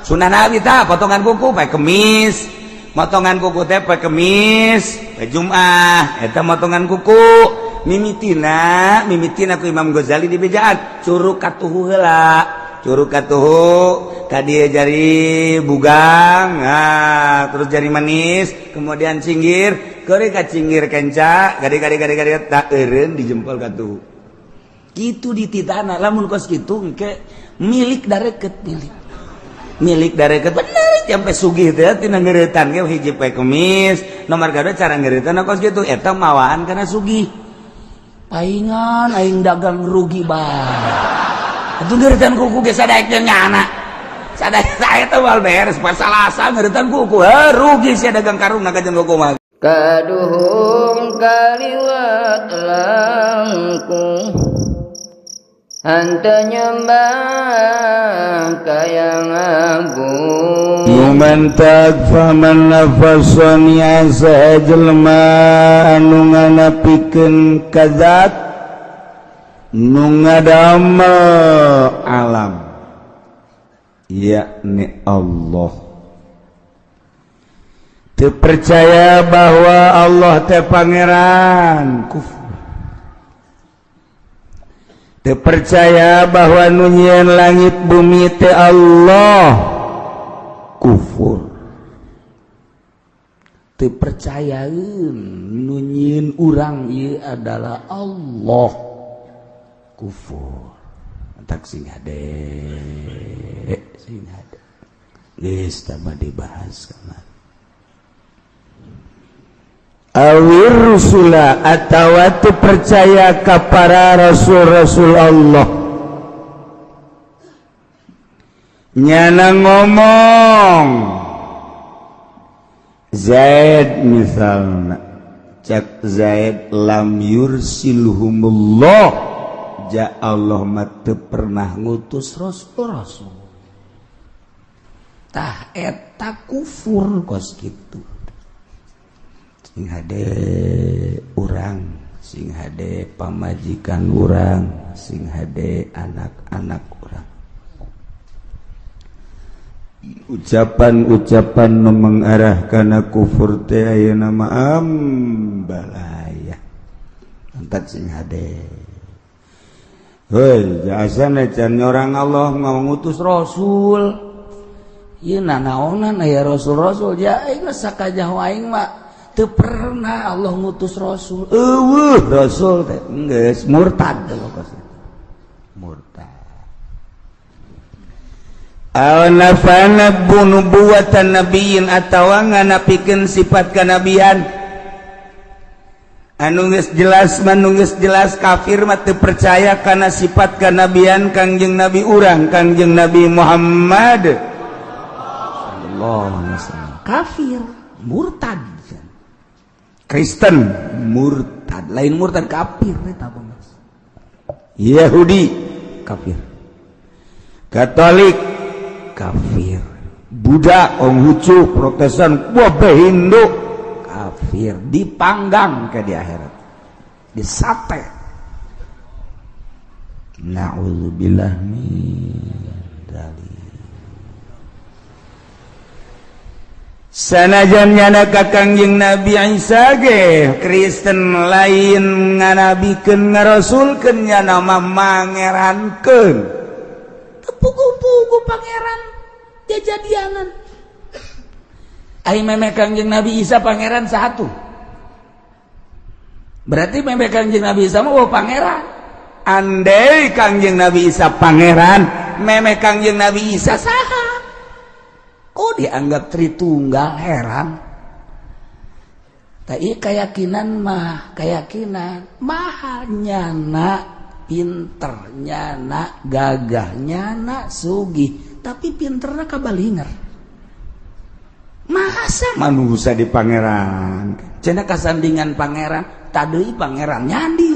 Sunnah Nabi tah potongan kuku poe Kemis. Motongan kuku teh poe Kemis, poe Jumat, eta motongan kuku. Mimitina, mimitina ku Imam Ghazali di bejaan, curug katuhu heula. Curug katuhu ka dieu jari bugang, nah, terus jari manis, kemudian cinggir, keuri ka cinggir kenca, gade gade gade gade tak eureun di jempol katuhu. Kitu dititana, lamun kos kitu engke milik dareket, milik. Milik dareket bener sampai sugih teh tina ngeuretan ge hiji poe Kemis, nomor kadua cara ngeuretan kos kitu eta mawaan kana sugih. Paingan aing dagang rugi bae. Atuh ngeuretan kuku ge sadaek jeung nyana. Sadaek saya teh moal beres poe Salasa ngeuretan kuku, heuh rugi sia dagang karung ka jeung kuku mah. Kaduhung kaliwat langkung henteu nyembah ka Yang Agung. Numantak faman nafasoni asa jelema anu nganapikeun kadzat nu ngadamel alam, yakni Allah, teu percaya bahwa Allah teh pangeran, kufur. Teu percaya bahwa nu nyieun langit bumi teh Allah, kufur. Teu percayaeun nu nyieun urang ieu adalah Allah, kufur. Tak sing hade, sing hade geus tambah dibahas kamari. Awir rusula atawa teu percaya ka para rasul-rasul Allah, nyana ngomong Zaid misalnya, cek Zaid lam yursilhumullah, ja Allah mah teu pernah ngutus rasul-rasul. Tah eta kufur kos kitu. Sing hade urang, sing hade pamajikan urang, sing hade anak-anak urang, ucapan-ucapan nu mengarah kana kufur teh ayeuna mah ambalaya. Entak sing hade. Hei, jasana can nyorang Allah ngutus rasul. Ieu nanaonan aya rasul-rasul, ja aing geus sakajaho aing mah teu pernah Allah ngutus rasul. Eueuh rasul teh geus murtad teh pokokna. Murtad. Aw nafana nubuwatan nabiyyin atawa nganapikeun sifat kanabian anu geus jelas mah, nu geus jelas kafir mah teu percaya kana sifat kanabian Kangjeng Nabi urang, Kangjeng Nabi Muhammad sallallahu alaihi wasallam, kafir, murtad. Kristen murtad, lain murtad, kafir eta mah. Yahudi kafir, Katolik kafir, Buddha, Konghucu, Protestan, kabeh Hindu kafir, dipanggang ke di akhirat, disate. Na'udzubillah min dzalik. Sanajan nyana ka Kangjeng Nabi Isa ge Kristen lain nganabikeun ngarasulkeun, nyana mah mangerankeun. Teu puguh-puguh pangeran jajadianan. Ai meme Kangjeng Nabi Isa pangeran satu. Berarti meme Kangjeng Nabi Isa mah oh pangeran. Andai Kangjeng Nabi Isa pangeran, meme Kangjeng Nabi Isa saha? Kok dianggap Tritunggal, heran. Tapi keyakinan mah keyakinan mahal, nyana pinter, nyana gagah, nyana sugih, tapi pinterna kabalinger. Masa manusia di pangeran cenah kasandingan pangeran tadi, pangeran nyandi.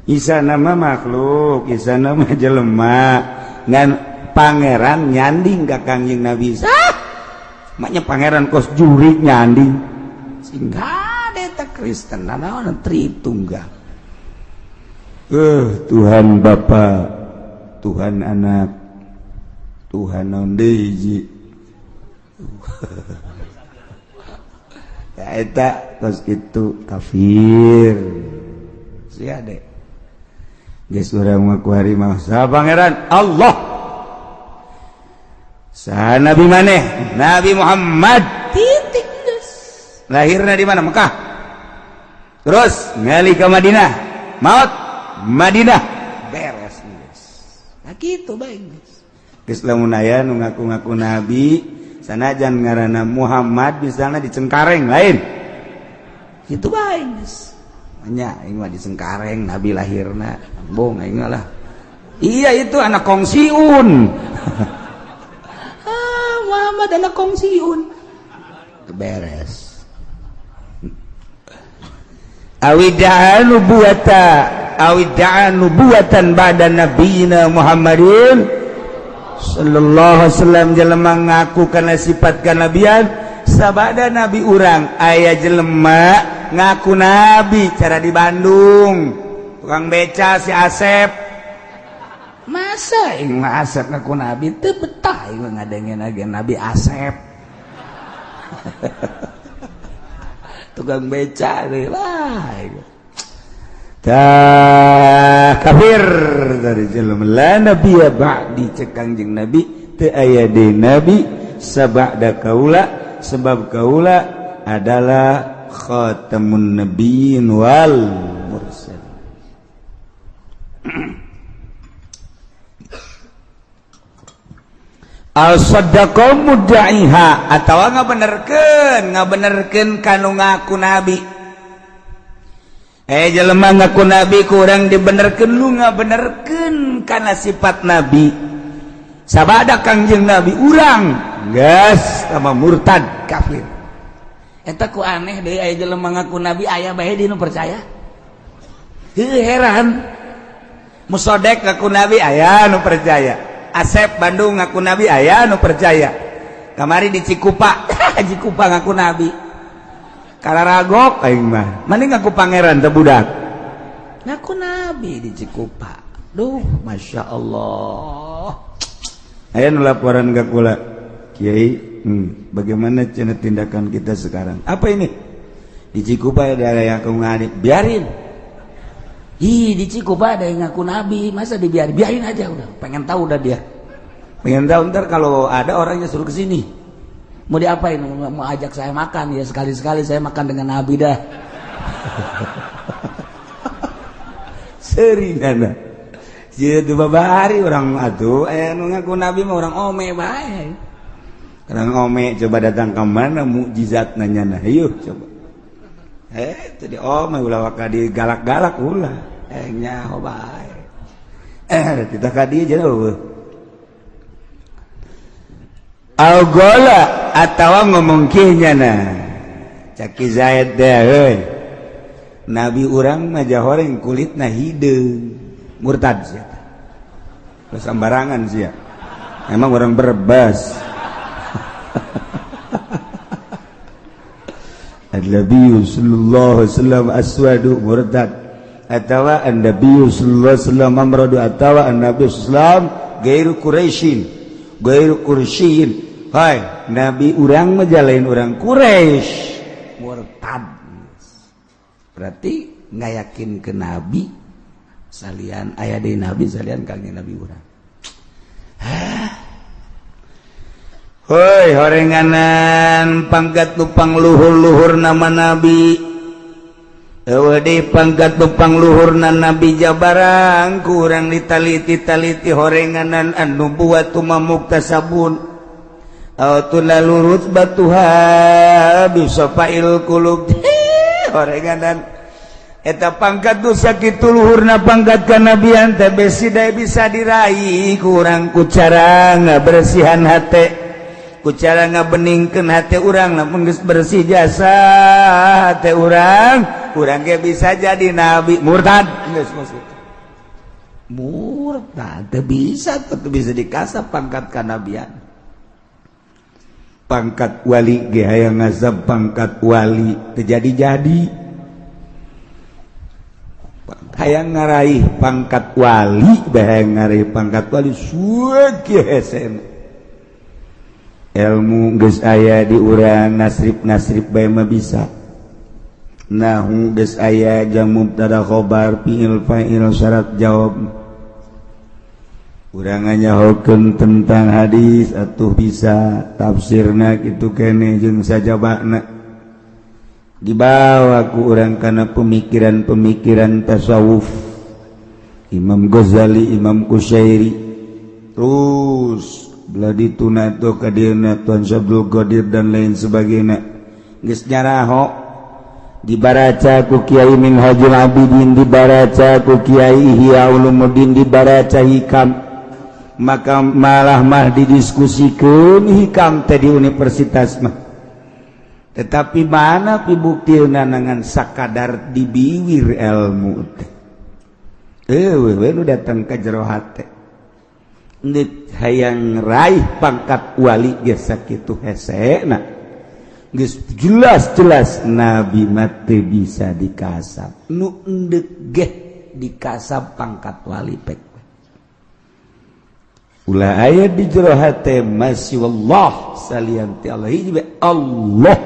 Isa nama makhluk, Isa nama jelema, ngan pangeran nyanding ka Kangjeng Nabi Isa. Maknya pangeran kos jurik nyanding sehingga ada Kristen naon Tritunggal, Tuhan Bapa, Tuhan Anak. Tuhan naon deui hiji. Ya eta tos kitu kafir. Sia deh. Geus urang mah ku hari mah saha pangeran Allah. Saha nabi maneh? Nabi Muhammad. Titik geus. Lahirna di mana? Mekah. Terus ngali ke Madinah. Maut Madinah. Beres geus. Nah kitu bae geus. Geus lamun aya nu ngaku-ngaku nabi sanajan ngaranna Muhammad misalnya di Cengkareng lain. Kitu bae geus. Nya aing mah di Cengkareng nabi lahirna. Bohong aing lah. Iya itu anak kongsiun. Ah, Muhammad anak kongsiun. Beres. Awida'a nubuwata awida'a nubuwatan ba'da nabiyina Muhammadin sallallahu alaihi wasallam. Jelema ngaku kana sifat kanabian sabada nabi urang. Aya jelema ngaku nabi cara di Bandung, tukang beca si Asep. Masa aing mah Asep ngaku nabi? Teu betah aing ngadengeun age Nabi Asep. Tukang beca deui lah. Tah kafir dari jelema. La nabiyya ba'di, cek Kangjeng Nabi, teu aya deui nabi sabada kaula, sebab kaula adalah khatamun nabiyyin wal mursal. Al saddaqa mudda'iha atawa ngabenerkeun kanu ngaku nabi. Jelema ngaku nabi kurang dibenerkeun, lu ngabenerkeun kana sifat nabi sabada Kangjeng Nabi urang, geus sama murtad kafir. Eta ku aneh deui, aya jelema ngaku nabi aya bae di nu percaya. Heuh, heran. Musodek ngaku nabi aya nu percaya. Asep Bandung ngaku nabi aya nu percaya. Kamari di Cikupa, Cikupa ngaku nabi. Kararagok aing mah. Mending ngaku pangeran teh budak. Ngaku nabi di Cikupa. Duh, Masya Allah. Aya nu laporan ka kula. Kiai, bagaimana cenah tindakan kita sekarang? Apa ini? Di Cikupa ada yang ngaku nabi, biarin. Ih, di Cikupa ada yang ngaku nabi, masa dibiarin? Biarin aja udah. Pengen tahu udah dia. Pengen tahu ntar kalau ada orangnya suruh ke sini. Mau diapain? Mau ajak saya makan ya, sekali-sekali saya makan dengan nabi dah. Serinana. Sia teu babari orang atuh aya nu ngaku nabi mah orang ome bae. Orang ome coba datang ke mana mukjizat nanya nah, yuk coba. Tadi ome ulah waka digalak-galak ulah. Nyaho bae. Kita ka dieu jauh. Al-gola atawa ngomong kieu na. Caki Zaid deh euy. Nabi urang mah jahoreng kulitna hideung. Murtad sia. Terus sembarangan sia. Emang orang Berbas. An-Nabi sallallahu alaihi wasallam aswadu murtad. Atawa an-Nabi sallallahu alaihi wasallam amradu atawa an-Nabi sallallahu alaihi wasallam gairu Quraisyin. Gairu Quraisyin. Hai, Nabi urang mah jalain urang Quraisy. Murtad. Berarti nggak yakin ke Nabi salian aya deui Nabi salian kangjeng Nabi urang. Hoi horenganan pangkat tupang luhur-luhur nama Nabi. Eueuh deui pangkat tupang luhurna Nabi jabarang kurang ditaliti-taliti horenganan anu buat muktasabun. Aw tulalu rutbatuha bisafail qulub. Horenganan eta pangkat nu sakitu luhurna pangkat kanabian teh besi bisa diraih kurang ku cara ngabersihan hate. Ku cara ngabeningkeun hate urang, lamun geus bersih jasa hate urang, urang ge bisa jadi nabi. Murtad geus murtad teu bisa, teu bisa dikasap pangkat kanabian. Pangkat wali ge hayang ngazab pangkat wali teu jadi-jadi. Hayang ngaraih pangkat wali, hayang ngaraih pangkat wali suwe hese. Ilmu geus aya di urang, nasrib-nasrib bae mah bisa. Nahu geus aya jang mubtada khobar, fi'il fa'il, syarat jawab. Urang nyahokeun tentang hadis atuh bisa, tafsirna kitu keneh jeung sajabana. Dibawa ku urang kana pemikiran-pemikiran tasawuf. Imam Ghazali, Imam Kusyairi, terus belah dituna tuh kadieuna Tuan Syabdul Qadir dan lain sebagainya. Geus nyaraho dibaraca ku Kiai Minhajul Abidin, dibaraca ku Kiai Ihya Ulumuddin, dibaraca Hikam, maka malah mah didiskusikeun Hikam teh di universitas mah. Tetapi mana pibuktina ngan sakadar dibiwir ilmu teh. We nu datang ke jero hate. Ndek hayang raih pangkat wali geus sakitu hesena. Geus jelas-jelas nabi mah teu bisa dikasab. Nu endek geh dikasab pangkat wali pek. Ulah aya di jero hate masih wallah salian ti Allah hiji bae Allah.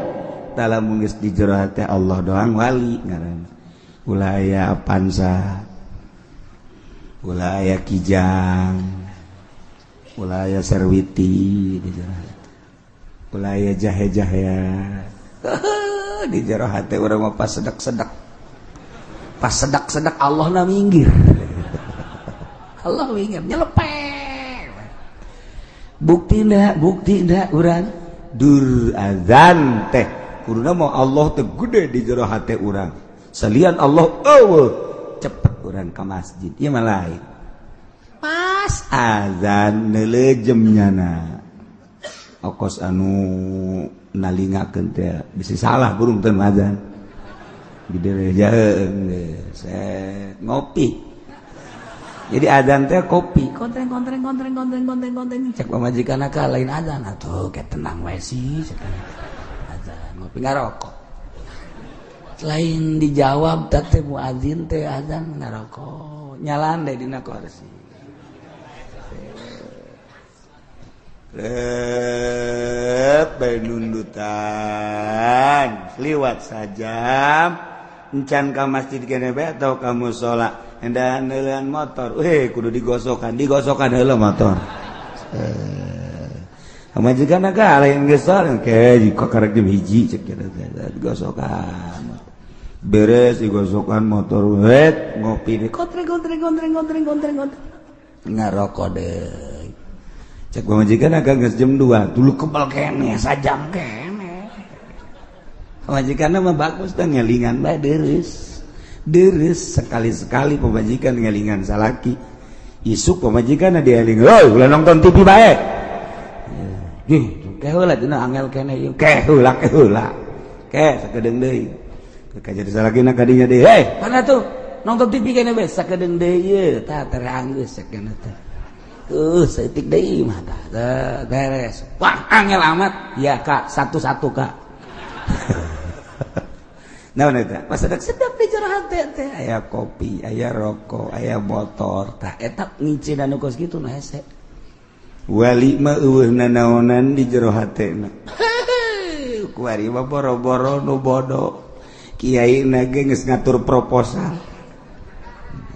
Dalam geus di jero hate Allah doang wali ngaranna. Ulah aya Avanza, ulah aya Kijang, ulah aya Serwiti di jero hate, ulah aya jahe-jahea di jero hate urang mah pas sedak-sedak, pas sedak-sedak Allah na minggir, Allah minggir nyelepeng. Bukti ndak, bukti ndak urang dur azan teh kuduna mau Allah teh gede di jero hate urang, salian Allah eueuh, cepet urang ke masjid ieu mah lain. Pas azan neulejem nyana okos anu nalingakeun teh bisi salah burung teh azan gede jaheung set ngopi. Jadi azan teh kopi kontreng kontreng kontreng kontreng kontreng kontreng cek pamajikan ka lain azan atuh ke tenang we sih azan ngopi ngarokok. Lain dijawab teh muazin teh azan ngarokok nyalan deh dina kursi. Rep bae nundutan liwat sajam encan ka masjid kene bae atau ka musala hendak neuleun motor weh kudu digosokan, digosokan heula motor. Pamajikan ka lain geus ke jika karek jam 1 cek digosokan beres digosokan motor wet ngopi deh kontreng kontreng kontreng kontreng kontreng kontreng ngarokok deh cek pamajikan agak geus jam 2 dulu kebal kene sajam kene. Pamajikanna mah bagus teh ngelingan bae deres deres sekali-sekali pamajikan ngelingan salaki isuk pamajikanna dieling heuh ulah nonton TV bae gih ke heula dina angel kene ieu ke heula ke heula ke sakedeung deui jadi salakina kadinya deui hei mana tuh nonton TV kene bae sakedeung deui ieu tah teranggeus sakena teh saeutik deui mah tah beres. Wah angel amat ya kak satu-satu kak. Naon eta pas sedap di jero hate teh aya kopi, aya rokok, aya motor tah eta ngincinan nu kos kitu nu hese. Wali mah eueuh nanaonan di jero hatena. Kuari mah boro-boro nu bodoh. Kiai na ge geus ngatur proposal.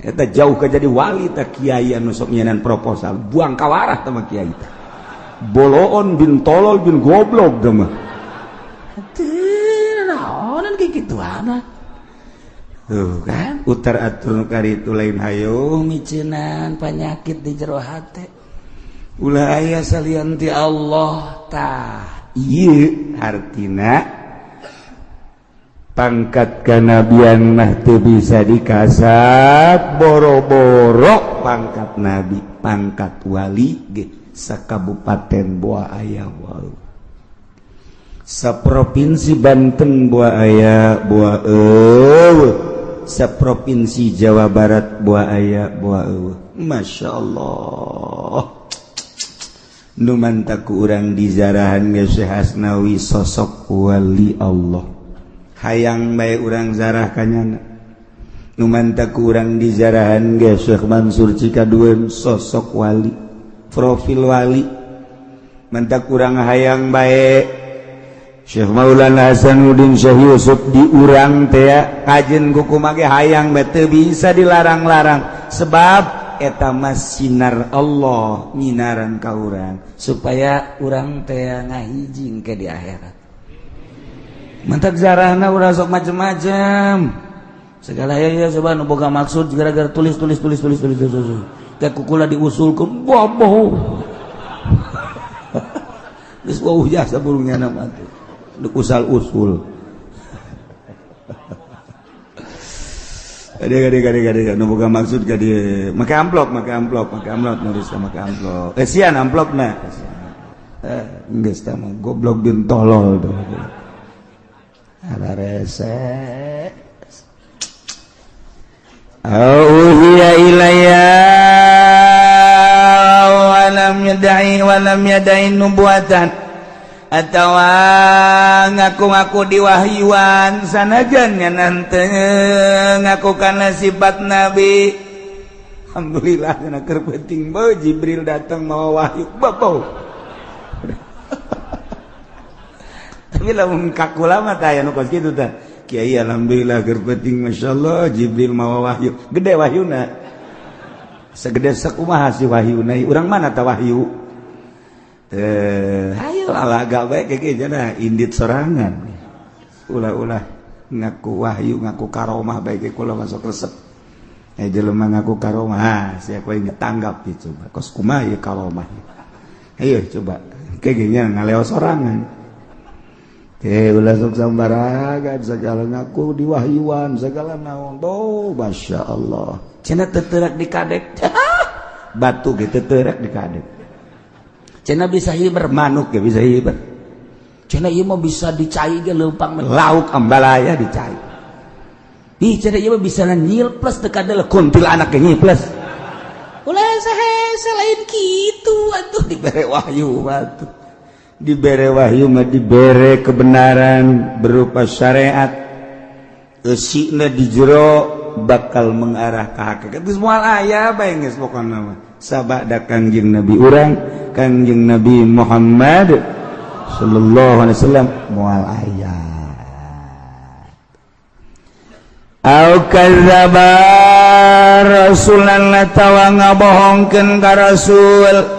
Eta jauh ka jadi wali tah kiai anu sok nyenan proposal, buang kawarah tah mah kiai teh. Boloon bin tolol bin goblok tah mah. Teu naonan kieu kituana. Tuh kan utar atur nu karitu lain hayo miceunan panyakit di jero hate. Ulah aya salian ti Allah tah ieu hartina pangkat kanabian mah teu bisa dikasab boro-boro pangkat nabi pangkat wali ge sakabupaten boa aya wae saprovinsi Banten boa aya boa eueuh saprovinsi Jawa Barat boa aya boa eueuh. Masya Allah nu mantaku urang dizarahan ge Syekh Asnawi sosok wali Allah hayang bae urang zarah kanyana. Nu mantaku urang dizarahan ge Syekh Mansur Cikadueun sosok wali, profil wali. Mentak urang hayang bae Syekh Maulana Hasanuddin Syekh Yusuf diurang teh kajen kuku mage hayang bae teu bisa dilarang-larang sebab eta mah sinar Allah nyinaran ka urang supaya urang teh ngahijing ke di akhirat. Mentak zarahna urang sok macem-macem segala ya ya coba nu boga maksud gara-gara tulis tulis tulis tulis tulis tulis teh kukula diusulkeun boboh geus wauh jasa burungnya nama tuh usal usul. Gade nu boga maksud ka dieu make amplop make amplop make amplop nulis make amplop kasihan amplopna geus tah mah goblok bin tolol tuh ala rese. Auhiya ilayya wa lam yad'i wa lam yad'i nubuwatan atawa ngaku-ngaku diwahyuan sanajan nyanante ngaku kana sifat nabi. Alhamdulillah cenah keur penting bae Jibril datang mawa wahyu babo. Tapi lamun kakula mah tah aya nu kos kitu tah. Kiai alhamdulillah keur penting masyaallah Jibril mawa wahyu. Gede wahyuna. Segede sakumaha si wahyuna? Urang mana tah wahyu? Ayo alaga bae kayak jana indit sorangan. Ulah-ulah ngaku wahyu ngaku karomah bae ge kula masuk resep. Jelema ngaku karomah, ah siapa yang tanggap coba. Kos kumaha ieu karomah? Ayo coba. Kayak ngaleo sorangan. Ulah sok sambaragan segala ngaku diwahyuan segala naon. Oh, Masya Allah. Cenah teterak di kadek. Batu ge teterak di kadek. Cenah bisa hiber manuk ge bisa hiber. Cenah ieu mah bisa dicai ge leumpang lauk ambalaya dicai. Ih cenah ieu mah bisa nyilples teu kadeuleuk kuntilanak ge nyilples. Ulah saha lain kitu atuh dibere wahyu batu. Dibere wahyu mah dibere kebenaran berupa syariat. Eusina di jero bakal mengarah ka hakikat. Geus moal aya bae geus pokona mah. Sabada Kangjeng Nabi urang, Kangjeng Nabi Muhammad sallallahu alaihi wasallam moal aya. Au kadzdzaba rasulan atawa ngabohongkeun ka rasul.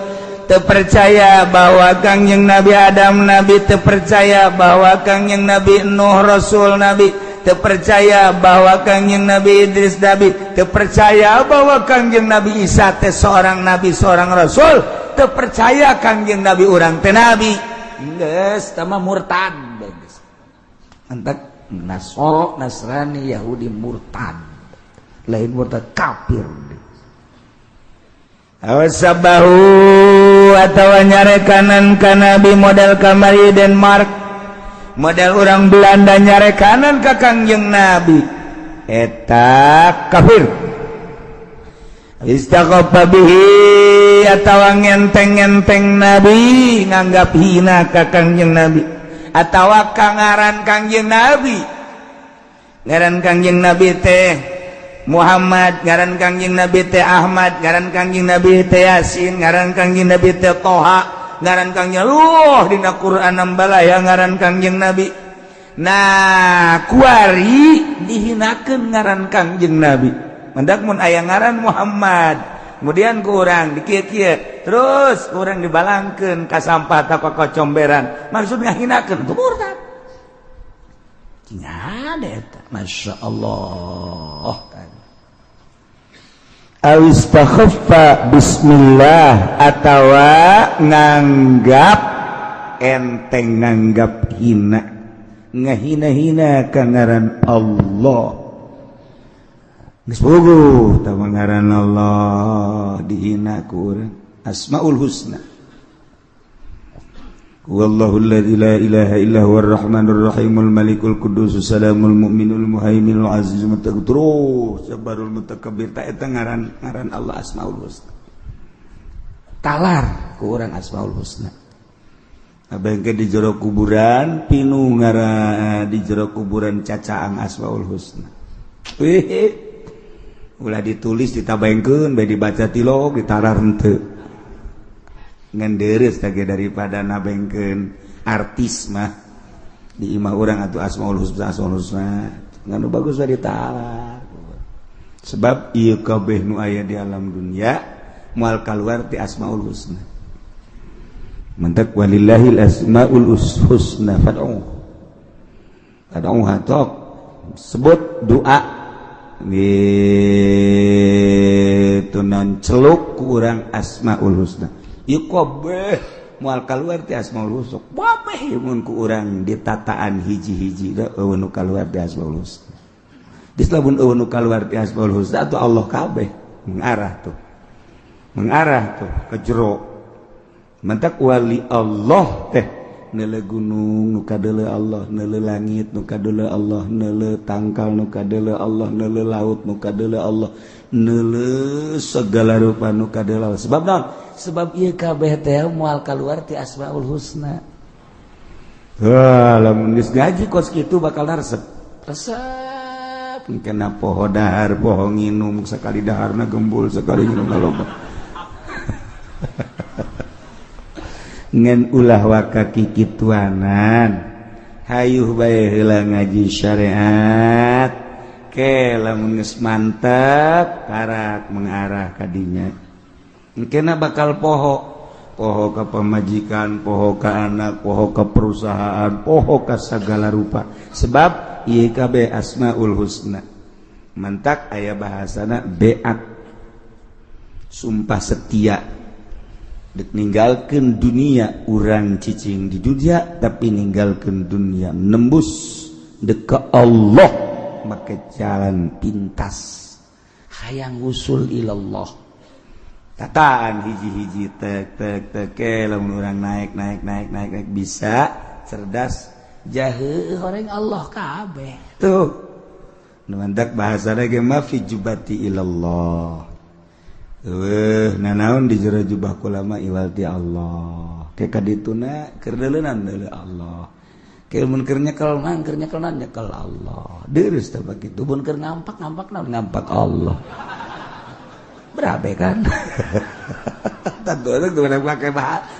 Terpercaya bahwa Kangjeng Nabi Adam nabi, terpercaya bahwa Kangjeng Nabi Nuh rasul nabi, terpercaya bahwa Kangjeng Nabi Idris nabi, terpercaya bahwa Kangjeng Nabi Isa teh seorang nabi seorang rasul, terpercaya Kangjeng Nabi urang teh nabi. Geus tah mah murtad geus. Antak Nasoro Nasrani Yahudi murtad. Lain murtad kafir. Awasabahu atawa nyarekanan ka nabi model kamari Denmark, model orang Belanda nyarekanan ka Kangjeng Nabi, eta kafir. Istaqafa bihi atawa ngenteng-ngenteng nabi, nganggap hina ka Kangjeng Nabi, atawa ka ngaran Kangjeng Nabi. Ngaran Kangjeng Nabi teh Muhammad, ngaran Kangjeng Nabi teh Ahmad, ngaran Kangjeng Nabi teh Yasin, ngaran Kangjeng Nabi teh Toha, ngaran Kangjeng Luh dina Quran nambalaya ngaran Kangjeng Nabi. Nah, kuari dihinakeun ngaran Kangjeng Nabi. Mendak mun aya ngaran Muhammad, kemudian ku urang dikieu-kieu, terus ku urang dibalangkeun ka sampah ta ka kocomberan. Maksud ngahinakeun tuh murtad. Cing ada eta, Masya Allah. Awistakhaffa bismillah atawa nganggap enteng, nganggap hina, ngahina-hina ka ngaran Allah. Geus puguh tah ngaran Allah dihina ku urang. Asmaul Husna. Wallahu alladzi la ilaha illa huwar rahmanur rahimul malikul quddus salamul mu'minul muhaiminul azizul mutakabbir jabbarul mutakabbir. Ta eta ngaran ngaran Allah Asmaul Husna. Talar ku urang Asmaul Husna. Abengke di jero kuburan pinu ngaran di jero kuburan cacaang Asmaul Husna. Wih, ulah ditulis ditabaengkeun bae dibaca tilok ditarar henteu. Ngan deres lagi daripada nabengkeun artis mah di imah urang atuh Asmaul Husna, Asmaul Husna ngan nu bagus mah ditalar, sebab ieu kabeh nu aya di alam dunia moal kaluar ti Asmaul Husna. Mantak walillahil asmaul husna fad'u fad'uha, tok sebut doa gitu non celuk ku urang Asmaul Husna. Ieu kabeh moal kaluar ti Asmaul Husna kabeh. Mun ku urang ditataan hiji-hiji da euweuh nu kaluar ti Asmaul Husna. Geus lamun euweuh nu kaluar ti Asmaul Husna atuh Allah kabeh mengarah tuh, mengarah tuh ke jero. Mantak wali Allah teh neuleu gunung nu kadeuleu Allah, neuleu langit nu kadeuleu Allah, neuleu tangkal nu kadeuleu Allah, neuleu laut nu kadeuleu Allah, neuleu segala rupa nu kadeuleu Allah. Sebab naon? Sebab ieu kabeh teh moal kaluar ti Asmaul Husna. Wah, lamun geus ngaji kos kitu bakal resep resep. Kena poho dahar, poho nginum. Sekali daharna gembul, sekali nginum loba. Ngan ulah waka kikituanan, hayuh bae heula ngaji syariat ke. Lamun geus mantep karak mengarah kadinya, kena bakal poho, poho ka pamajikan, poho ka anak, poho ka perusahaan, poho ka segala rupa, sebab ieu kabeh Asmaul Husna. Mantak aya bahasana beat, sumpah setia, dek ninggalkeun dunia. Urang cicing di dunia tapi ninggalkeun dunia, nembus dek ke Allah make jalan pintas, hayang usul ilallah. Tataan hiji-hiji, tek tek tek ke. Lamun urang naik naik naik naik naik, bisa cerdas jahe orang Allah kabeh tuh. Nu mantak bahasana ge mah fi jubati ilallah. Eueuh nanaon di jero jubah kula mah iwal ti Allah. Ke kadituna keur deuleunan deuleu Allah. Ke mun keur nyekel mah keur nyekel nyekel Allah. Deurus teh bagitu. Mun keur ngampak ngampak naon, ngampak Allah. Berabe kan? Tentu itu pakai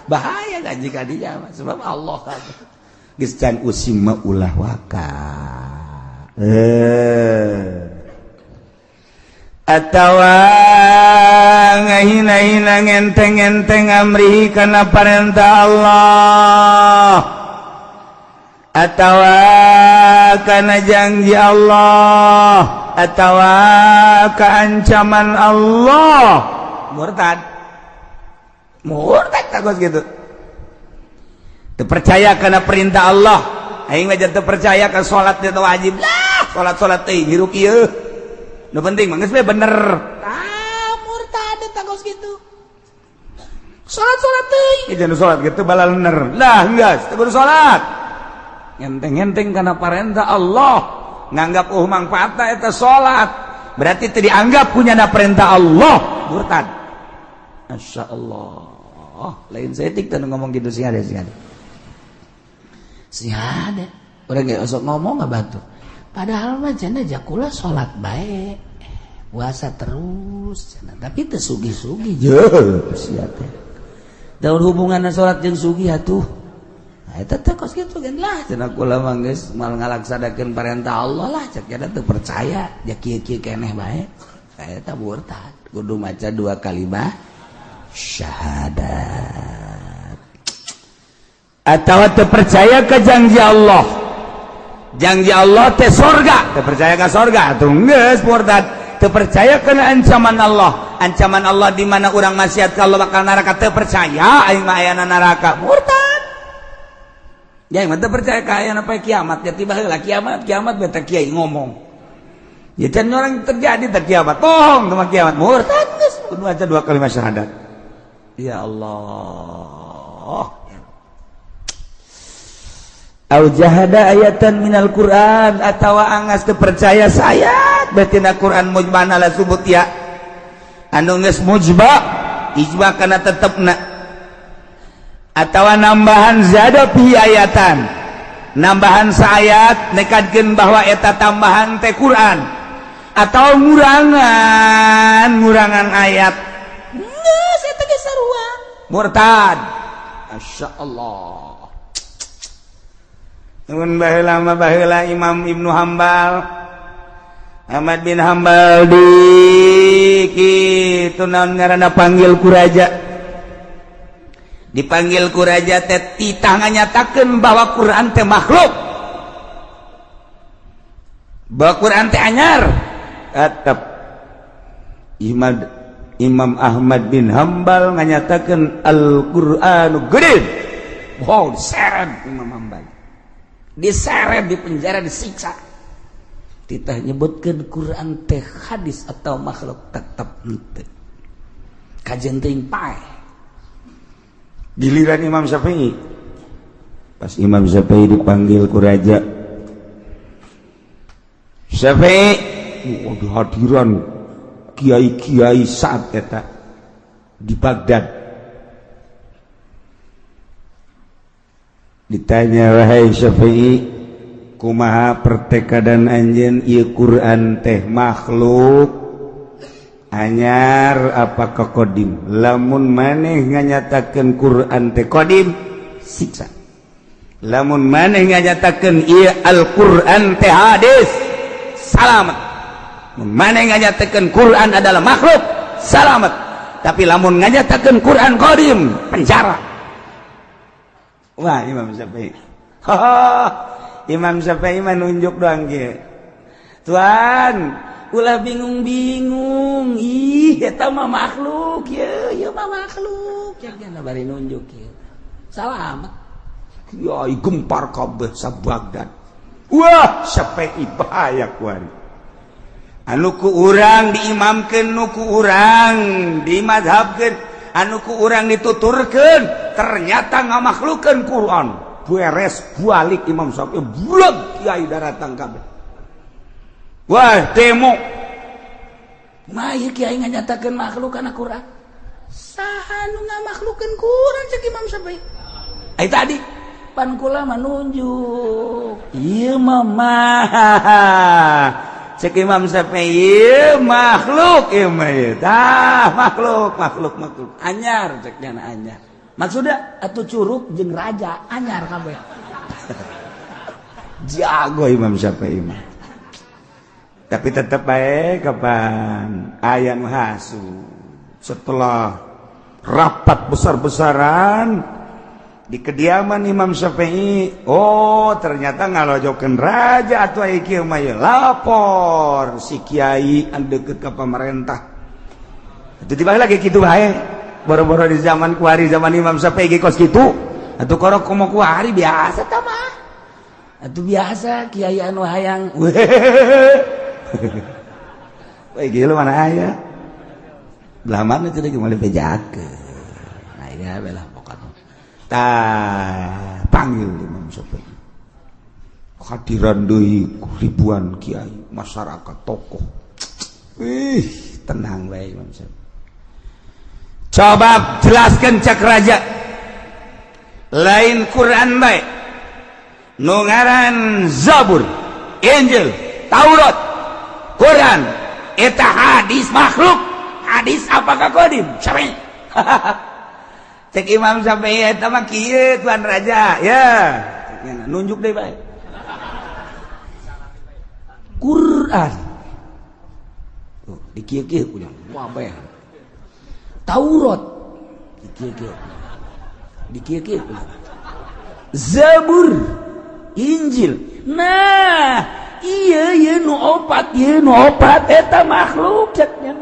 bahaya ngaji kadinya sebab Allah kan. Geus can usim mah ulah waka. Atawa ngahina-hina, ngenteng-ngenteng amrihi kana parentah Allah atawa kana janji Allah atawa keancaman Allah, murtad, murtad. Takut gitu, terpercaya karena perintah Allah. Aing mah teu percaya ka salat teh wajib lah, salat-salat teh hirup ieu nu penting mah geus we bener. Ah, murtad eta kos kitu. Salat-salat teuing jangan salat gitu balalener lah, geus teu kudu salat. Ngenteng-ngenteng karena perintah Allah, nganggap oh manfaatna eta salat, berarti teu dianggap punya na perintah Allah, murtad. Masya Allah, lain setik teh ngomong gitu. Sing ada, sing ada, sing ada orang nggak osok ngomong nggak batu. Padahal mah cenah jakula salat bae, puasa terus cenah, tapi teu sugih-sugih. Je sia teh daun hubunganna salat jeung sugih atuh? Nah, eta teh kos kitu kan lah. Cenah kula mah geus moal ngalaksanakeun perintah Allah lah, cek cenah teu percaya ja kieu-kieu keneh bae. Eta murtad, kudu maca dua kalimat syahadat. Atau teu percaya ke janji Allah, janji Allah teh sorga, teu percaya ke sorga atuh geus murtad. Teu percaya kana ancaman Allah, ancaman Allah di mana urang maksiat ka Allah bakal neraka, teu percaya aing mah ayana neraka, murtad. Ya aing mah teu percaya ka ayana poe kiamat, ya tiba heula kiamat kiamat beta kiai ngomong ya can orang terjadi teh kiamat, bohong sama kiamat, murtad geus, kudu maca dua kalimat syahadat. Ya Allah. Au jahada ayatan minal Quran, atawa angas teu percaya sayat batina Quran mujmana la subut ya anu geus mujba ijma kana tetepna, atawa nambahan zada fi ayatan, nambahan saayat nekadkeun bahwa eta tambahan teh Quran, atau ngurangan ngurangan ayat geus eta ge sarua. Murtad. Masya Allah. Nuhun, baheula mah, baheula Imam Ibnu Hambal, Ahmad bin Hambal di kitu, naon ngaranna, panggil ku raja, dipanggil ku raja teh, titah nganyatakeun bahwa Quran teh makhluk, bahwa Quran teh anyar. Tetap Imam Ahmad bin Hambal nganyatakan Al-Qur'anu gede. Wow, diseret Imam Hambal, diseret, di penjara, disiksa. Titah nyebutkan Quran teh hadis atau makhluk, tetap henteu kajen teuing paeh. Giliran Imam Syafi'i, pas Imam Syafi'i dipanggil ku raja, Syafi'i, waduh, hadiran kiai-kiai saat eta di Baghdad, ditanya, "Wahai Syafi'i, kumaha pertekadan anjeun, ieu Quran teh makhluk anyar apa kodim? Lamun maneh nganyatakeun Quran teh kodim, siksa. Lamun maneh nganyatakeun ieu Al-Quran teh hadis, salamet. Mun maneh nganyatakeun Quran adalah makhluk, salamet. Tapi lamun nganyatakeun Quran kodim, penjara." Wah, Imam Syafi'i, Imam Syafi'i mah nunjuk doang kieu, "Tuan, ulah bingung-bingung, ih, eta mah makhluk, ye, ieu mah makhluk." Ya bari nunjuk kieu, salamet. Kiai gempar kabeh sa Baghdad. Wah, Syafi'i bahaya kuari. Anu ku urang diimamkeun, nu ku urang dimadhabkeun, anu ku urang dituturkeun, ternyata ngamakhlukeun Quran. Beres, balik Imam Syafi'i, bulat, kiai daratang kabeh. Wah, demo. Mah ieu kiai nganyatakeun makhluk kana Quran. Saha nu ngamakhlukeun Quran? Cek Imam Syafi'i. Ai tadi pan kula mah nunjuk. Ieu mah cek Imam Syafi'i, ieu makhluk, ieu mah ieu. Tah, makhluk, makhluk, makhluk. Anyar cek nyana, anyar. Maksudnya atuh curug jeung raja anyar kabeh. Jago Imam Syafi'i mah. Tapi tetap baik, kapan aya nu hasu, setelah rapat besar-besaran di kediaman Imam Syafi'i, oh, ternyata ngalojokeun raja atuh kieu mah. Lapor si kiai anu deket ke pemerintah itu, tiba lagi kitu bae. Boro-boro di zaman kuari, zaman Imam Syafi'i kos kitu atuh. Korok komo kuari biasa tah mah atuh, biasa kiai anu hayang. Wah, gila, mana aya belah mana itu lagi mulai bejakeun. Nah, ya belah pokoknya. Tah, panggil Imam Syafi'i. Hadiran deui ribuan kiai, masyarakat, tokoh. Wih, tenang bae Imam Syafi'i. "Coba jelaskan," cak raja. "Lain Quran bae. Nu ngaran Zabur, Injil, Taurat, Quran, eta hadis makhluk, hadis apakah kodim?" Syafi'i. Cek Imam Syafi'i, "Eta mah kieu, tuan raja, ya." Nunjuk deh bae. Quran. Tuh, di kieu-kieu punya. Wah, bae. Taurat. Di kieu-kieu. Di kieu-kieu punya. Zabur, Injil. Nah, iya iya nu opat, iya nu opat eta makhluk cek nya.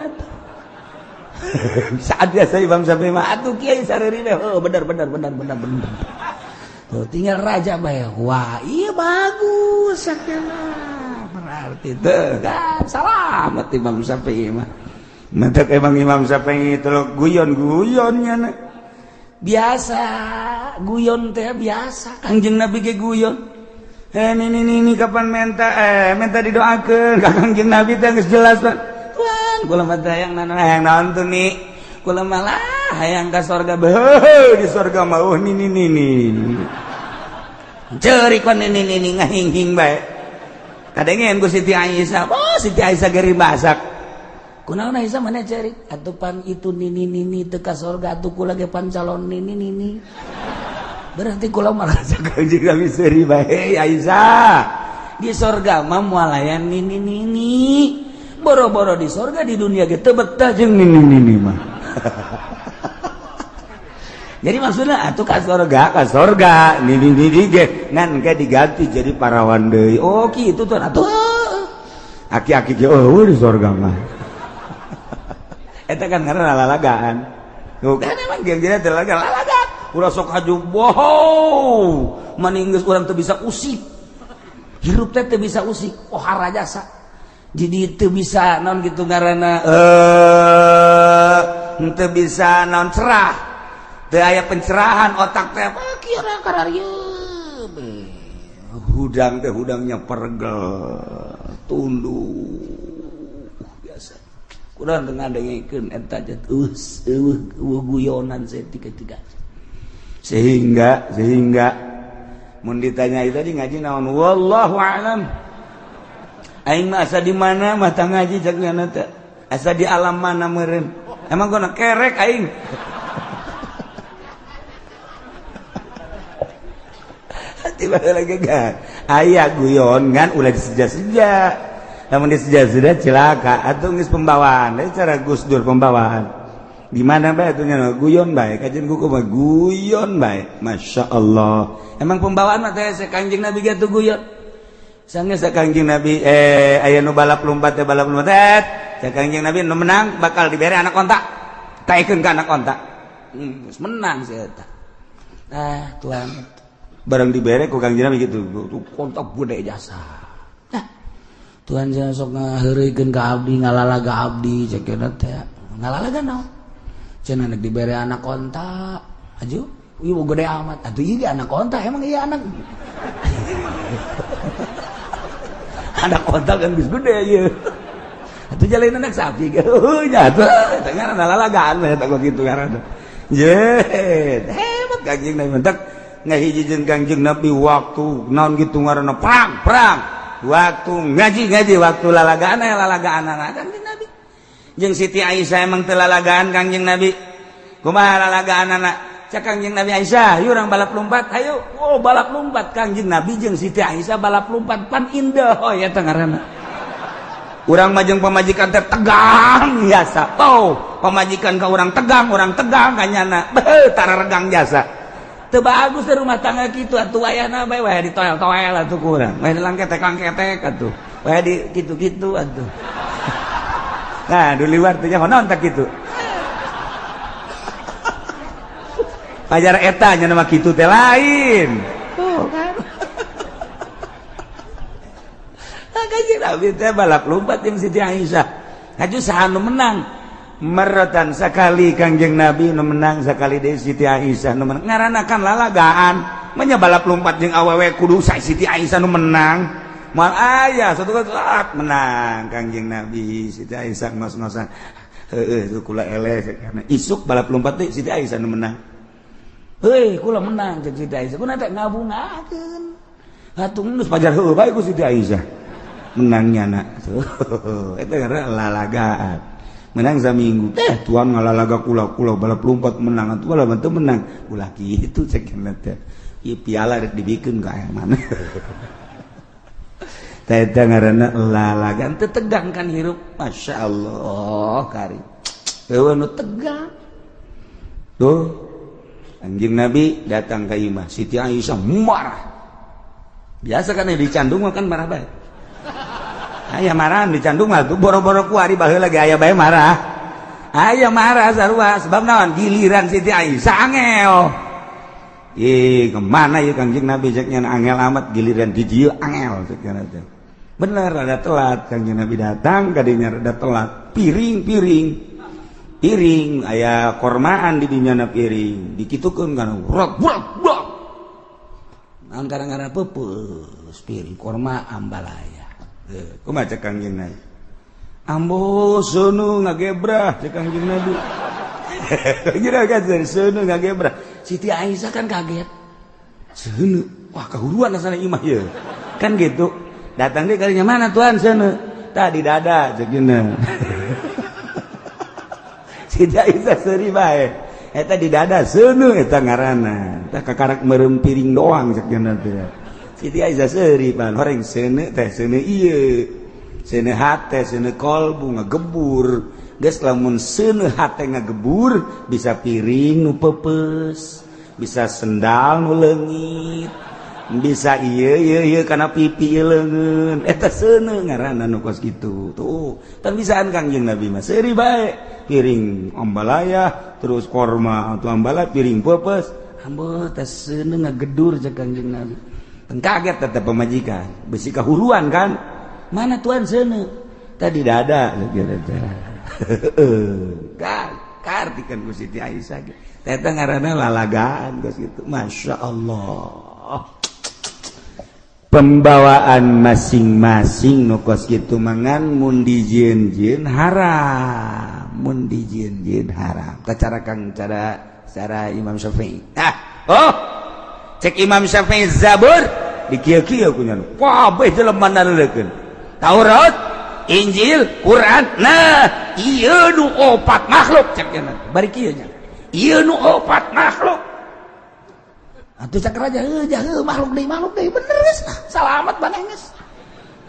Saat biasa Imam Syafi'i mah atuh kiai sareri. Oh, benar benar benar benar benar. Tuh, tinggal raja bae. Wah, iya bagus sakjana. Berarti tuh kan salamet Imam Syafi'i mah. Mentek emang Imam Syafi'i itu guyon-guyonnya. Biasa guyon teh biasa. Kangjeng Nabi ge guyon. Eh, ini kapan minta, minta didoakeun ka Kangjeng Nabi teh geus jelas, Pak. "Tuan, kula mah hayang naon, hayang naon tuh nih? Kula malah hayang ka sorga." Beuh, di sorga mah oh nini nini. Ceurik pan nini nini ngahinghing bae. Kadengen ku Siti Aisyah. Oh, Siti Aisyah geri masak. Kunaon Aisyah mana cerik? Atuh pan itu nini-nini teu ka sorga atuh kula ge pan calon nini-nini. Berarti kula marasa Kangjeng Nabi seuri bae Aisyah. Di sorga mah moal aya nini-nini. Boro-boro di sorga di dunia ge teu betah jeung nini-nini mah. Jadi maksudnya atuh ka sorga nini-nini ge ngan ge diganti jadi parawan deui. Oh kitu tuh atuh. Aki-aki ge eueuh di sorga mah. Eta kan karena lalagaan. Tuh kan emang dia teh lalagaan. Ulah sok haju wow. Maning geus urang teu bisa usik. Hirup teh teu bisa usik. Oh harajasa. Jadi teu bisa naon kitu ngaranna teu bisa naon cerah. Teu aya pencerahan otak teh kieu kararieu. Hudang teh hudangnya pergel, tunduk biasa. Kurang tengah dengekeun eta teh eueuh guyonan saeutik-tiga. Sehingga mun ditanya itu tadi ngaji naon wallahu alam. Aing mah asa di mana mah tah ngaji cek nyana teh. Asa di alam mana meureun. Emang gona kerek aing. Tiba lagi kan. Aya guyon ngan ulah diseja-seja. Lamun diseja-seja cilaka atuh geus pembawaan. Cara Gus Dur pembawaan. Di mana bae atuh nya guyon bae kajian kuku mah guyon bae. Masya Allah. Emang pembawaan mah teh Kangjeng Nabi ge atuh guyon. Sanggeus Kangjeng Nabi aya nu balap lumpat teh balap lumpat teh Kangjeng Nabi nu menang bakal dibere anak onta. Taekeun ka anak onta. Geus menang si eta. Ah, Tuhan. Barang dibere ku Kangjeng Nabi gitu. Kontak gede jasa. Nah, Tuhan jangan sok ngaheureuykeun ka abdi, ngalalaga abdi cek teh. Ngalalaga naon? Cenah nek dibere anak onta, aju, ieu gede amat. Atuh ieu ge anak onta, emang ieu anak. Anak onta kan geus gede ieu. Atuh jalain anak sapi ge. Heuh nya atuh, eta ngaranna lalalagaan eta kok kitu ngaranna. Ye, hebat Kangjeng Nabi mentak ngahiji jeung Kangjeng Nabi waktu naon kitu ngaranna perang, waktu ngaji waktu lalagaan aya lalagaan Kangjeng Nabi. Jeung Siti Aisyah emang teu lalagaan Kangjeng Nabi. Kumaha lalagaanana? Cak Kangjeng Nabi Aisyah, yuk urang balap lompat, ayo. Oh, balap lompat Kangjeng Nabi jeung Siti Aisyah balap lompat pan indah oh ya teh ngaranna. Urang mah jeung pamajikan teh tegang biasa. Oh, pamajikan ka urang tegang kanyana. Beuh, tara regang jasa. Teu bagus teh rumah tangga kitu atuh ayana bae wae ditoel-toel atuh ku urang. Wae dilangketek-langketek atuh. Wae di kitu-kitu atuh. Nah, di luar teh nyaho naon tah kitu. Pajar eta nya nama kitu teh lain. Tuh kan. Kanjeng Nabi teh balap lompat jeung Siti Aisyah. Haju saha nu menang? Meratan sakali Kangjeng Nabi nu menang sakali deui Siti Aisyah nu menang. Ngaranna kan lalagaan. Manya balap lompat jeung awewe kudu Siti Aisyah nu menang. Moal aya satu saat menang Kangjeng Nabi Siti Aisyah ngos-ngosan. Heueuh itu kula eleh karena isuk balap lompat teh Siti Aisyah nu menang. Heuy kula menang jeung Siti Aisyah. Kuna teh ngabungakeun. Atuh geus pajar heueuh bae ku Siti Aisyah. Menangnya nak itu karena lalagaan menang saminggu teh tuan ngalalaga kula-kula balap lompat menang atuh balap teu menang ulah kitu cek teh ieu piala rek dibikeun ka aya mana teh eta ngaranna lalagaan teu tegang kan hirup Masya Allah kari eueuh nu tegang tuh Anjing Nabi datang ka imah Siti Aisyah marah biasa kan dicandung mah kan marah bae. Aya marah dicandung mah tuh boro-boro kuari baheula lagi aya bae marah. Aya marah sarua sebab naon giliran Siti Aisyah angel. Ih, kemana ieu Kangjeng Nabi cek nya angel amat giliran di dieu angel cek nya teh. Bener rada telat Kangjeng Nabi datang kadinya rada telat. Piring-piring. Piring aya kormaan di dinya na piring. Dikitukeun kana rok brok brok. Naon kadang-kadang peupeus piring korma ambalaya. Kumaha cek Kangjeng Nabi? Ambo seuneu ngagebrah cek Kangjeng Nabi. Kira kan seuneu ngagebrah. Siti Aisyah kan kaget. Seuneu, wah kahuruan asana imah ieu. Kan gitu. Datang deui kalinya mana tuan seuneu? Tah di dada cek cenah. Siti Aisyah seuri bae. Eta di dada seuneu eta ngaranna. Tah kakarak meureum piring doang cek nya teh. Siti Aisyah seuri pan horeng seuneu teh seuneu ieu. Seuneu hate, seuneu kolbu ngagebur. Geus lamun seuneu hate ngagebur bisa piring nu peupeus, bisa sendal nu leungit, bisa ieu ieu ieu kana pipi ieu leungeun. Eta seuneu ngaranna nu kos kitu. Tuh, tan bisaan Kangjeng Nabi mah seuri bae. Piring ambalaya terus korma atau ambalaya piring peupeus. Ambo teh seuneu ngagedur cek Kangjeng Nabi. Teu kaget tetep pamajikan, besi kahuluan kan. Mana tuan seuneu? Tadi dada gitu teh. Kartikan ku Siti Aisyah eta ngaranna lalagaan geus kitu. Masya Allah, pembawaan masing-masing nu kos kitu mangan mun dijieun-jieun haram, mun dijieun-jieun haram. Tah cara Kang cara cara Imam Syafi'i. Ah, oh cek Imam Syafi'i Zabur dikieu-kieu ku nya. Kabeh jelema naleukeun Taurat, Injil, Quran. Nah, ieu nu opat makhluk cek nya. Bari kieu nya. Ieu nu opat makhluk. Atuh cek raja heuh jah makhluk deui bener geus. Salamat maneh geus.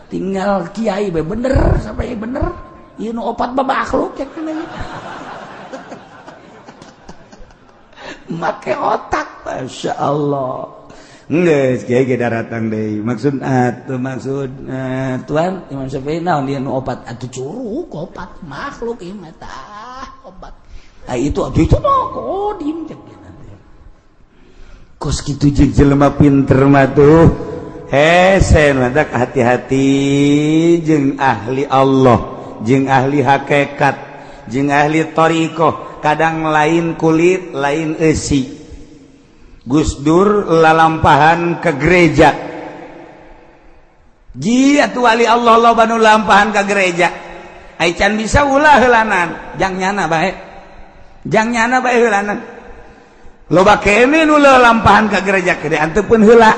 Tinggal kiai bae bener sampai bener. Ieu nu opat mah makhluk cek nya. Make otak, Masya Allah. Geus kiai ge daratang deui. Maksud atuh maksud tuan Imam Syafi'i naon dia nu opat atuh curug opat makhluk ieu mah tah opat. Ah itu atuh itu mah kodim cek nanti. Kos kitu jeung jelema pinter mah tuh. Hese mantak hati-hati jeung ahli Allah, jeung ahli hakikat, jeung ahli thariqah, kadang lain kulit, lain eusi. Gus Dur lalampahan ke gereja. Ji atuh wali Allah loba nu lampahan ke gereja. Ai can bisa ulah heulanan, jang nyana bae. Jang nyana bae heulanan. Loba kene nu lalampahan ke gereja gede anteupun heula.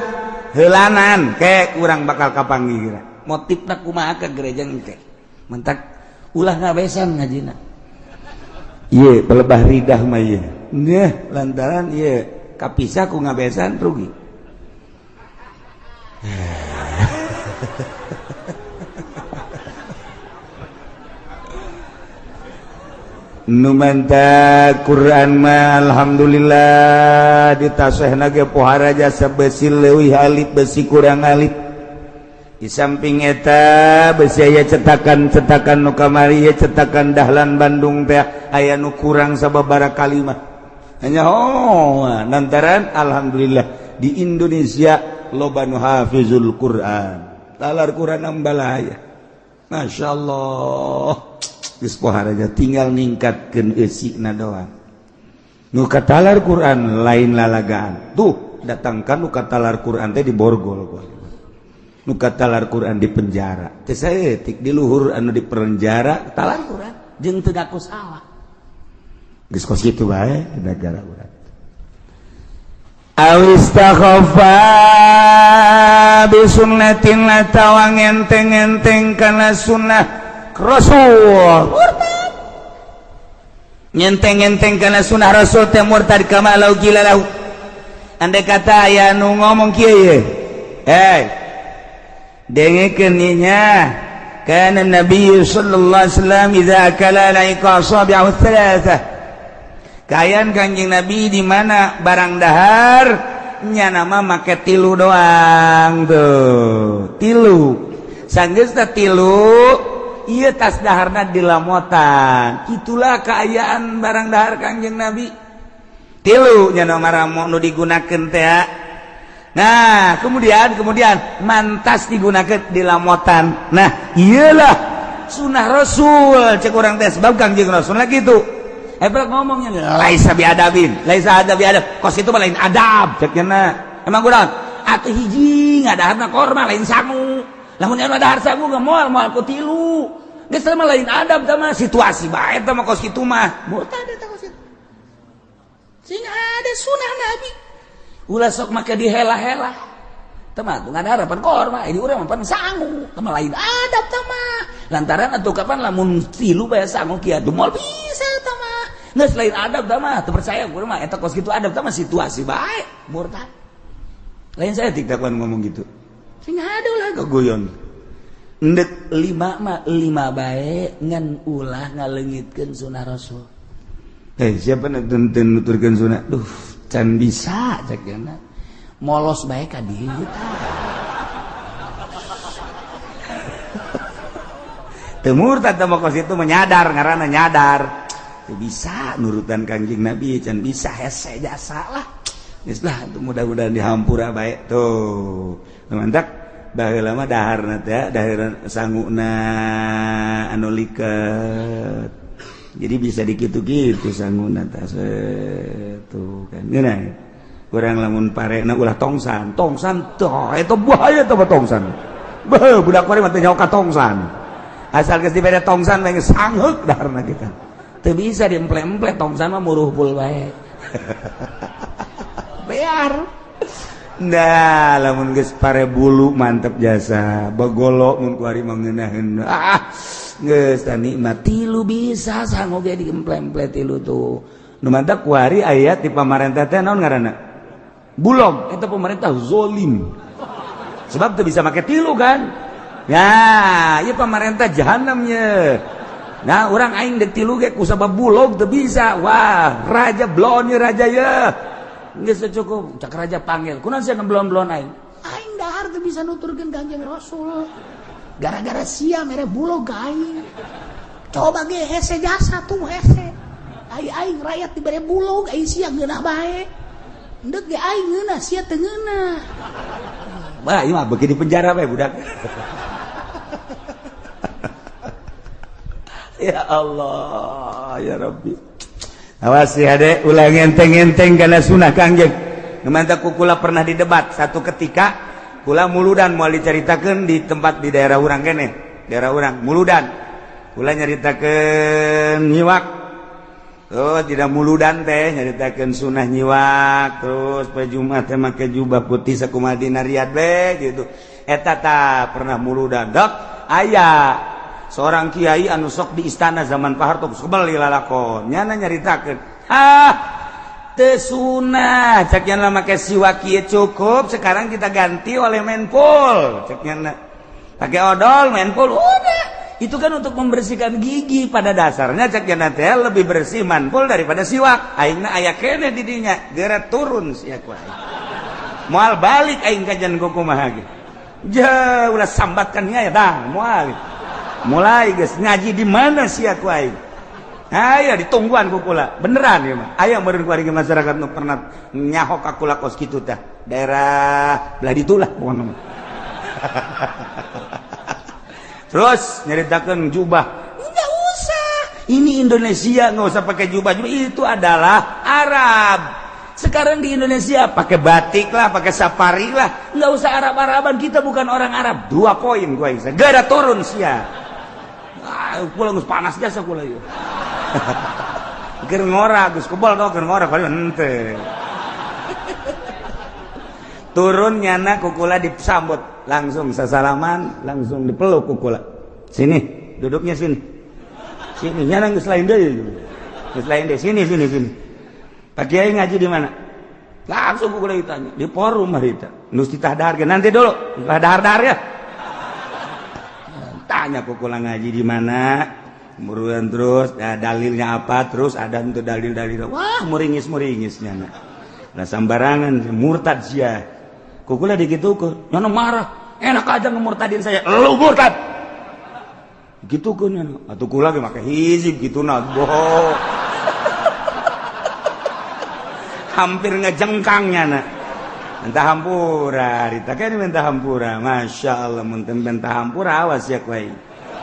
Heulanan ke urang bakal kapanggih geura. Motifna kumaha ke gereja engke. Mentak ulah ngabesan ngajina. Ieu pelebah ridah mah ieu. Neh lantaran ieu kapisah ku ngabesan rugi. Nu manta Quran mah alhamdulillah ditasehna ge pohara jasa besi leuwih alit besi kurang alit. Di samping eta besi aya cetakan-cetakan nu kamari ye cetakan Dahlan Bandung teh aya nu kurang sababaraha kalimah. Hanya oh lantaran alhamdulillah di Indonesia loba nu hafizul Quran. Talar Quran ambalaya. Masya Allah. Geus pohara tinggal ningkatkeun eusina doang. Nu katalar Quran lain lalagaan. Tuh datangkan nu katalar Quran teh di borgol. Nu katalar Quran di penjara. Teh saeutik di luhur anu di penjara talar Quran jeung teu ngaku salah. Geus kos kitu bae negara urang. Awistakhafa bi sunnatin atawa ngenteng-enteng kana sunnah Rasul. Murtad. Ngenteng-enteng kana sunnah Rasul teh murtad kama lau qila lahu. Andai kata aya nu ngomong kieu ye. Eh. Dengekeun nya. Kana Nabi sallallahu alaihi wasallam idza akala la'iqa asabi'ahu thalathah. Kayan Kanjeng Nabi di mana barang dahar nya nama make tilu doang tuh tilu sanggeus tilu ieu tas daharna dilamotan. Itulah keayaan barang dahar Kanjeng Nabi tilu nya nama nu digunakeun teh. Nah kemudian mantas digunakeun dilamotan. Nah iyalah sunah Rasul cek urang teh sebab Kanjeng Rasul lagi tuh. Hebat ngomongnya laisa biadabin, laisa ada biadab. Kos itu mah lain adab cek nya. Emang kurang atuh hiji ngadaharna korma lain sangu. Lamun anu dahar sangu ge moal moal ku tilu. Geus mah lain adab tah mah situasi bae tah mah kos kitu mah. Murtad eta kos kitu. Sing ada sunah Nabi. Ulah sok make dihela-hela. Tah mah ngadahar pan korma, ini urang mah pan sangu. Tah mah lain adab tah mah. Lantaran atuh kapan lamun tilu bae sangu kieu atuh moal bisa tah mah. Geus lain adab tah mah, teu percaya gua mah eta kos kitu adab tah mah situasi bae, murtad. Lain saya tiktakan ngomong gitu. Sing aduh lah keguyon. Ndek lima mah lima bae ngan ulah ngaleungitkeun sunah Rasul. Eh siapa nu teu nuturkeun sunah? Duh, can bisa cek cenah. Molos bae ka dieu tah. Teu murtad teh mah kos itu menyadar ngaranna nyadar. Teu bisa nurutan Kangjeng Nabi, can bisa hese jasa lah. Geus lah mudah-mudahan dihampura bae tuh. Mantap baheula mah daharna teh dahar sanguna anu liket. Jadi bisa dikitu-kitu sanguna teh tuh kan. Ngeunah. Urang lamun parena ulah tongsan, tongsan tah eta bahaya teh tongsan. Beuh budak kuari mah teu nyaho ka tongsan. Asal geus dibere tongsan bae geus sangheuk daharna kita. Teu bisa diemple-emple tongsan mah muruhpul bae. Bear. Nah, lamun geus pare bulu mantep jasa, begolok mun kuari mah ngeunaheun. Ah, geus tah nikmat tilu bisa sangu ge diemple-emple tilu tuh. Nu mantap kuari aya di pamarentah teh naon ngaranna? Bulog, eta pemerintah zolim. Sebab teu bisa make tilu kan? Ya, ieu pamarentah jahanam ye. Nah, urang aing deuk tilu ge ku sabab bulog teu bisa. Wah, raja blon ye raja ye. Geus cukup, cak raja panggil. Kunaon sia ngeblon-blon aing? Aing dahar teu bisa nuturkeun Kangjeng Rasul. Gara-gara sia mere bulog ka aing. Coba ge hese jasa tuh hese. Ai aing rakyat dibere bulog, ai sia ngeunah bae. Endek ge aing ngeunah, sia teu ngeunah. Wah, ieu mah beuki di penjara bae budak. Ya Allah, ya Rabbi. Awas ya dek, ulah ngenteng-ngenteng karena sunah Kangjeng. Mantap kukula pernah didebat satu ketika kula muludan mau diceritakan di tempat di daerah urang kene, daerah urang muludan. Kula nyaritakeun nyiwak. Oh, tidak muludan teh nyaritakeun sunah nyiwak, terus poe Jumat teh make jubah putih sakumaha dina Riyadh we gitu. Eta ta pernah muludan. Dok, aya seorang kiai anu sok di istana zaman Pak Harto sebel lalakon nyana nyaritakeun ah teu sunah cek nya make siwak kieu cukup sekarang kita ganti oleh menpul cek nya pakai odol menpul udah itu kan untuk membersihkan gigi pada dasarnya cek nya teh lebih bersih manpul daripada siwak aingna aya keneh di dinya geura turun sia ku aing moal balik aing kajian kumaha ge jauh ulah sambatkan nya ya dah moal mulai guys ngaji di mana sih aku aing? Ayo ditungguan kukula beneran ya mah. Aya meureun ku ari masyarakat nu pernah nyahok ka kula kos kitu tah. Daerah belah ditu lah pokona mah. Terus nyaritakeun jubah. Enggak usah. Ini Indonesia enggak usah pakai jubah. Itu adalah Arab. Sekarang di Indonesia pakai batik lah, pakai safari lah, nggak usah Arab-Araban, kita bukan orang Arab. 2 poin gua bisa. Gak ada turun sia. Ah, pulang geus panas jasa kula ieu. Keur ngora geus kebal tau keur ngora paling henteu. Turun nyana kukula disambut, langsung sasalaman, langsung dipeluk kukula. Sini, duduknya sini. Sini nyana geus lain deui. Geus lain deui, sini sini sini. Pak Kiai ngaji di mana? Langsung kukula ditanya, di forum harita. Nus ditah dahar nanti dulu, dahar-dahar ya. Tanya kukula ngaji di mana? Kemudian terus ya, dalilnya apa? Terus ada untuk dalil-dalil. Wah, muringis-muringis nyana. Lah sambarangan murtad sia. Kukula digitukeun. Nyana marah. Enak aja ngemurtadin saya. Lu murtad. Gitukeun nyana. Atuh kula ge make hizib gitu na. Bohong. Hampir ngejengkang nyana. Minta hampura, ditakeun minta hampura. Masya Allah, mun teu minta hampura awas ya kuai.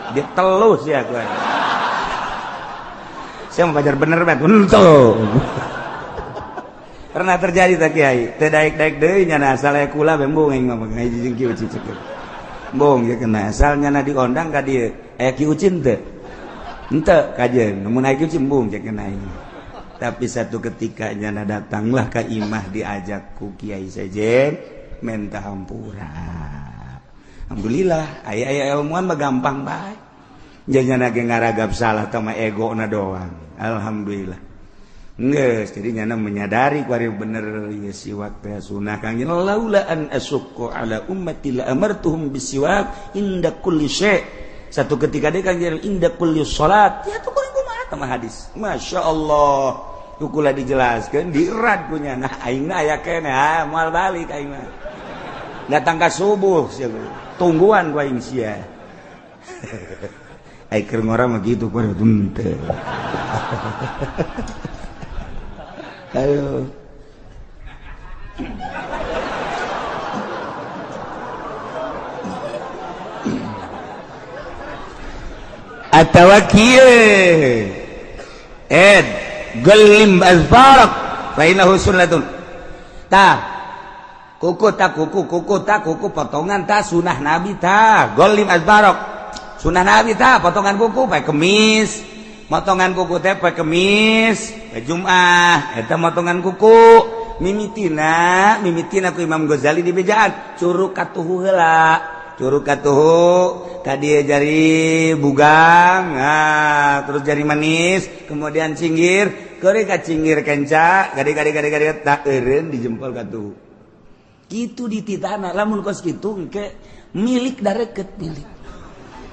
Ditelus ya kuai. Saya mau pacar bener bet, henteu. Pernah terjadi tak kiai? Teu daek-daek deui nyana asal aya kula bembung aing mah ngaji jeung Ki Ucin cek. Bong ya kena asal nyana diondang ka dieu. Aya Ki Ucin teu? Henteu kajeun. Mun aya Ki Ucin embung cek kena aing. Tapi satu ketika nyana datanglah ke imah diajak ku kiai sejen minta hampura. Alhamdulillah aya-aya ilmuwan mah gampang bae. Nyana ge ngaragap salah teh mah egona doang. Alhamdulillah. Geus, jadi nyana menyadari kuari bener ieu siwak teh sunah Kangjeng. Laula an asukku ala ummati la amartuhum bisiwak inda kulli syai. Satu ketika dia Kangjeng inda kulli salat. Ya tuh kuring kumaha tah hadis. Masya Allah. Kukula dijelaskeun dirad punya. Nah aingna aya keneh, ah moal balik aing mah. Datang ka subuh sia. Tungguan ku aing sia. Ai keur ngora mah kitu kuari henteu. Ayo. Atawa kieu ed gelim azfarak fa innahu sunnatun. Tah kuku ta kuku kuku ta kuku potongan ta sunah nabi ta gelim azfarak sunah nabi ta potongan kuku pae kemis. Motongan kuku teh poe Kemis, poe Jumat, eta motongan kuku. Mimitina ku Imam Ghazali di bejaan, curug katuhu heula. Curug katuhu ka dieu jari bugang, nah, terus jari manis, kemudian cinggir, keuri ka cinggir kenca, gade-gade tak eureun di jempol katuhu. Kitu dititana lamun kos kitu engke milik dareket milik.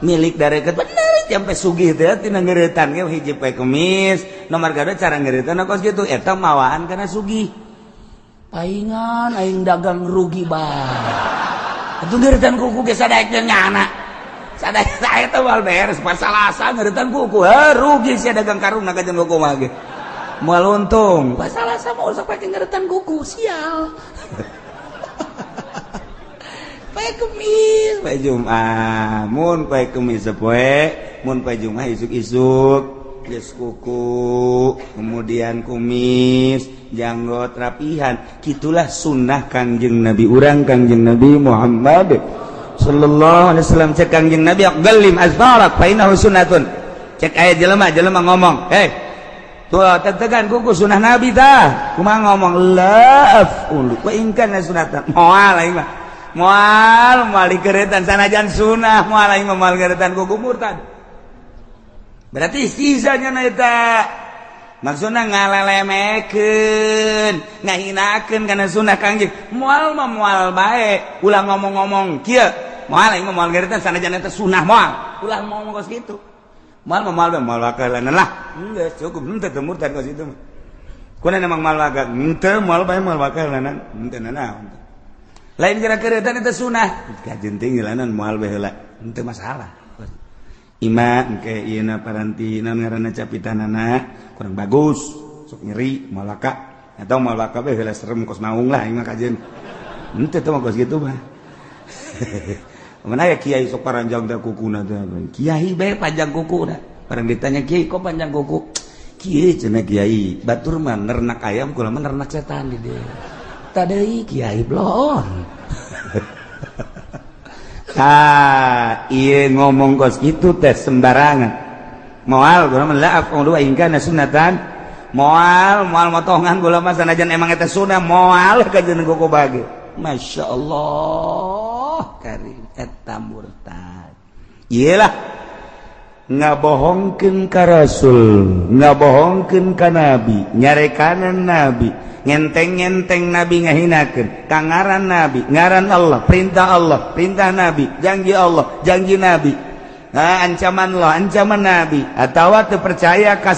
Milik dareket bener sampai sugih teh tina ngeuretan ge hiji poe Kemis nomor kadua cara ngeuretan kos kitu eta mawaan kana sugih paingan aing dagang rugi bae atuh ngeuretan kuku ge sadaek nyana sadaek eta moal beres pasalasa ngeuretan kuku heuh rugi sia dagang karung ka jeung kuku mah ge moal untung pasalasa mah usah pake ngeuretan kuku sial. Poe Kemis, poe Jumat, mun poe Kemis sapoe, mun poe Jumat isuk-isuk geus kuku, kemudian kumis, janggot rapihan. Kitulah sunnah Kangjeng Nabi urang Kangjeng Nabi Muhammad sallallahu alaihi wasallam. Cek Kangjeng Nabi aqallim azfarak fa innahu sunnatun. Cek aya jelema ngomong, "Hei, tuh tetegan kuku sunah Nabi tah." Kumaha ngomong? La afulu wa in kana sunnatan. Moal aing mah. Moal moal dikeretan sanajan sunah moal aing mah moal keretan kuku murtad. Berarti sisanya na eta maksudna ngalelemekeun, ngahinakeun kana sunah Kangjeng. Moal mah moal bae, ulah ngomong-ngomong kieu. Moal aing mah moal keretan sanajan eta sunah moal. Ulah ngomong kos kitu. Moal mah moal bae moal wakalanan lah. Geus cukup henteu teu murtad kos kitu mah. Kuna emang moal waga henteu moal bae moal wakalanan henteu nanaon. Lain kira keretan itu sunah kajen tinggilanan moal bae heula henteu masalah. Ima engke ieuna paranti naon ngaranna capitanana kurang bagus sok nyeri moal waka atau moal waka bae heula serem kos naung lah aing mah kajen henteu teh mah kos kitu mah. Mana ya kiai sok paranjang teh kukuna teh kiai bae panjang kukuna barang ditanya kiai kok panjang kuku kieu cenah kiai batur mah nernak ayam kula mah nernak setan di dieu. Tadei kiai bloon. Ah, ieu ngomong kos kitu teh sembarangan. Moal gua mah la afulu in kana sunnatan. Moal moal motongan gua mah sanajan emang eta sunah moal kajeun kuku bage. Masya Allah karim eta murtad. Ieu lah ngabohongkeun ka Rasul, ngabohongkeun ka Nabi, nyarekanan Nabi, ngenteng-ngenteng Nabi ngahinakeun, kangaran Nabi, ngaran Allah, perintah Nabi, janji Allah, janji Nabi, nah, ancaman Allah, ancaman Nabi, atawa teu percaya ka